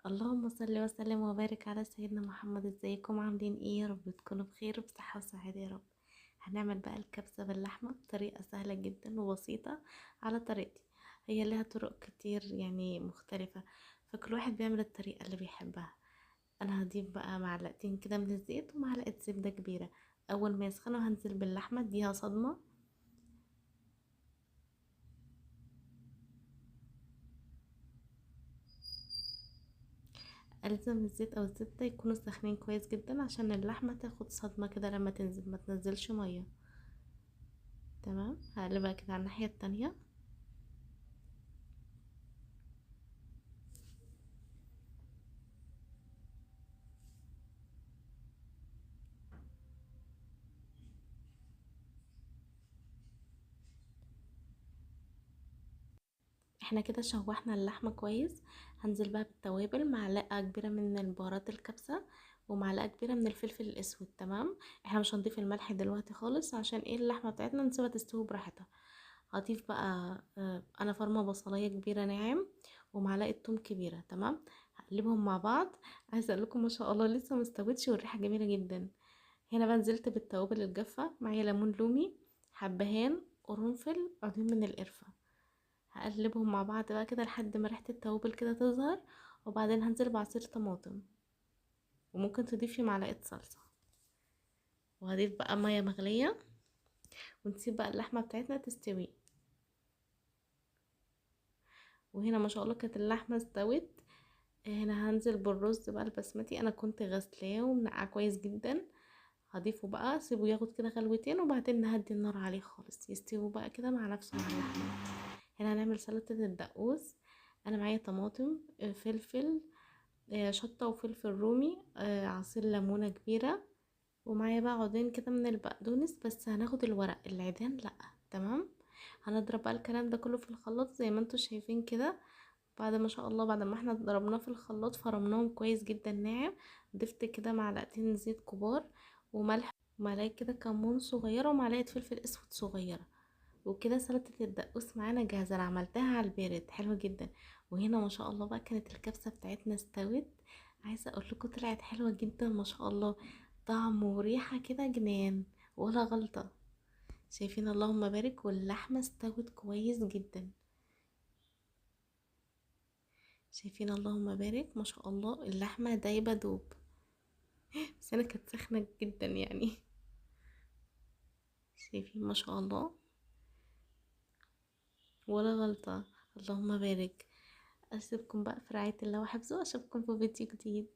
اللهم صل وسلم وبارك على سيدنا محمد. ازيكم عاملين ايه؟ يا رب تكونوا بخير وبصحة وسعادة يا رب. هنعمل بقى الكبسة باللحمة بطريقة سهلة جدا وبسيطة على طريقتي. هي لها طرق كتير يعني مختلفة، فكل واحد بيعمل الطريقة اللي بيحبها. انا هضيف بقى معلقتين كده من الزيت ومعلقة زبدة كبيرة. اول ما يسخنوا هنزل باللحمة اديها صدمة. ألزم الزيت او الزبدة يكونوا ساخنين كويس جدا عشان اللحمة تاخد صدمة كده لما تنزل، ما تنزلش مية. تمام، هقلبها كده على الناحية التانية. احنا كده شوحنا اللحمة كويس. هنزل بقى بالتوابل، معلقة كبيرة من البهارات الكبسة ومعلقة كبيرة من الفلفل الاسود. تمام، احنا مش هنضيف الملح دلوقتي خالص عشان ايه اللحمة بتاعتنا نسيبها تستوي براحتها. هضيف بقى، انا فرمة بصلاية كبيرة ناعم ومعلقة توم كبيرة. تمام، هقلبهم مع بعض. عايزة اقول لكم ما شاء الله لسه ما استوتش والريحة جميلة جدا. هنا بقى نزلت بالتوابل الجافة، معايا ليمون لومي، حبهان، قرنفل، عودين من القرفة. هقلبهم مع بعض بقى كده لحد ما ريحة التوابل كده تظهر، وبعدين هنزل بعصير طماطم، وممكن تضيفي معلقة صلصة، وهضيف بقى مية مغلية، ونسيب بقى اللحمة بتاعتنا تستوي. وهنا ما شاء الله كانت اللحمة استوت. هنا هنزل بالرز بقى البسمتي، انا كنت غسلاه ومنقعاه كويس جدا. هضيفه بقى، سيبه ياخد كده غلوتين وبعدين نهدي النار عليه خالص، يستوي بقى كده مع نفسه مع اللحمة. هنا هنعمل سلطة الدقوس. انا معايا طماطم، فلفل، شطة وفلفل رومي، عصير ليمونة كبيرة، ومعايا بقى عودين كده من البقدونس، بس هناخد الورق العيدان لا. تمام، هنضرب بقى الكلام ده كله في الخلاط زي ما انتوا شايفين كده. بعد ما شاء الله بعد ما احنا ضربناه في الخلاط فرمناهم كويس جدا ناعم. ضفت كده معلقتين زيت كبار وملح ومعلقه كده كمون صغيره ومعلقه فلفل اسود صغيره، وكده سلطه الدقوس معانا جاهزه. انا عملتها على البارد حلوه جدا. وهنا ما شاء الله بقى كانت الكبسه بتاعتنا استوت. عايزه اقول لكم طلعت حلوه جدا ما شاء الله، طعم وريحه كده جنان ولا غلطه. شايفين اللهم بارك، واللحمه استوت كويس جدا. شايفين اللهم بارك ما شاء الله، اللحمه دايبه دوب، بس انا كانت سخنه جدا يعني. شايفين ما شاء الله ولا غلطه، اللهم بارك. اسيبكم بقى في رعايه الله وحفظه، اشوفكم في فيديو جديد.